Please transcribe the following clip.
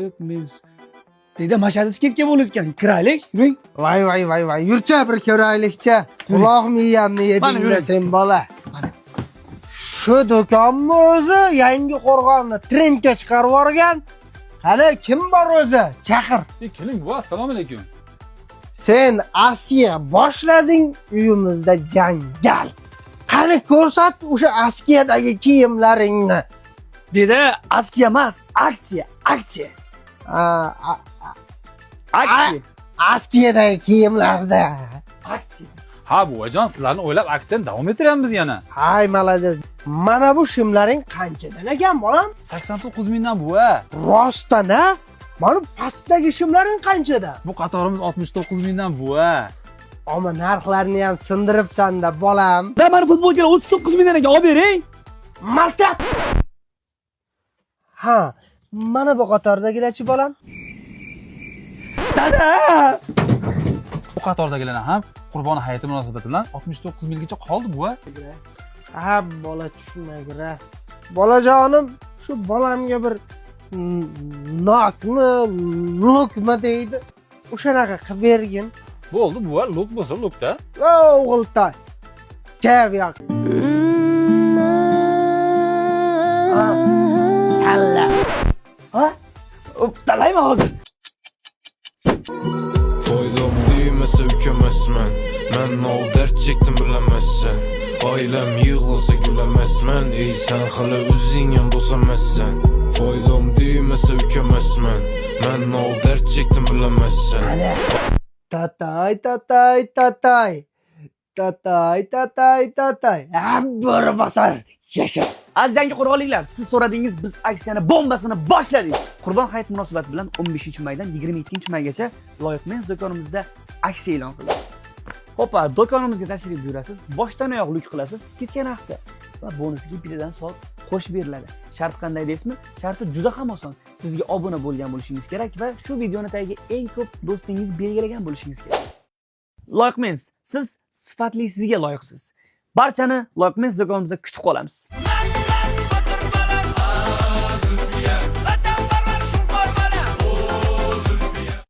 Loyiq Mens. Deda, mashhada скидка bo'layotgan. Kiraylik, yuring. Voy, voy, voy, voy, yurcha, bir ko'raylikcha. Quloq miyamni Mana, yedingda yuring. sen, bola. Mana. Shu do'konni o'zi Yangi Qo'rg'onni trendga chiqarib yuborgan. Qani, kim bor o'zi? Chaqir. Keling, buva, assalomu alaykum. Sen askiya boshlading, uyimizda janjal. Qani, ko'rsat o'sha askiyadagi kiyimlaringni. Deda, askiya emas, aksiya, aksiya. Ha, Aksiya. askiyadagi kiyimlarda. Aksiya. Ha, buvajon, sizlarni o'ylab aksiyani davom ettiryapmiz yana. Hay, молодец. Mana bu shimlaring qanchadan ekan, bolam? 89 mingdan, buva. Rostdan a? Mana pastdagi shimlaring qanchadan? Bu qatorimiz 69 mingdan, buva. Ammo narxlarni ham sindiribsan-da, bolam. Da, mana futbolkalar 39 mingdan ekan, olib bering. Maltat. Ha, mana bu qatordagilarchi, bolam? Dada! Bu qatordagilar ham Qurbon hayiti munosabati bilan 69 minggacha qoldi, buva. Ha, bola tushmagir. Bolajonim, shu bolamga bir nokmi, lukmi deydi. O'shanaqa qilib bergin. Bo'ldi, buva, luk bo'lsa lukda. O'g'iltoy. Jav yoq. Ha, tanla. Ha? Tanlayman hozir. Foydam değmese ükeməzsən. Mən o dərd çektim, biləməzsən. Ailəm yığılsa güləməzsən. Ey sən hələ özün dost eməzsən. Foydam değmese ükeməzsən. Mən o dərd çektim, biləməzsən. Ana. Tatay, tatay, tatay. Tatay, tatay, tatay. Ha, bo'ri bosar. Yasha. Aziz yangi qo'rg'onliklar, siz so'radingiz, biz aksiyani bombasini boshladik. Qurbon hayit munosabati bilan 15 maydan 27 maygacha Loyiq Mens do'konimizda aksiya e'lon qildik. Hoppa, do'konimizga tashrif buyurasiz, boshdan oyoq luk qilasiz, скидка narxda va bonusiga bittadan soat qo'shib beriladi. Shart qanday deysizmi? Sharti juda ham oson. Bizga obuna bo'lgan bo'lishingiz kerak va shu videoni tagiga eng ko'p do'stingiz belgilagan bo'lishingiz kerak. Loyiq Mens, siz sifatli sizga loyiqsiz. Barchani Loyiq Mens do'konimizda kutib qolamiz. Man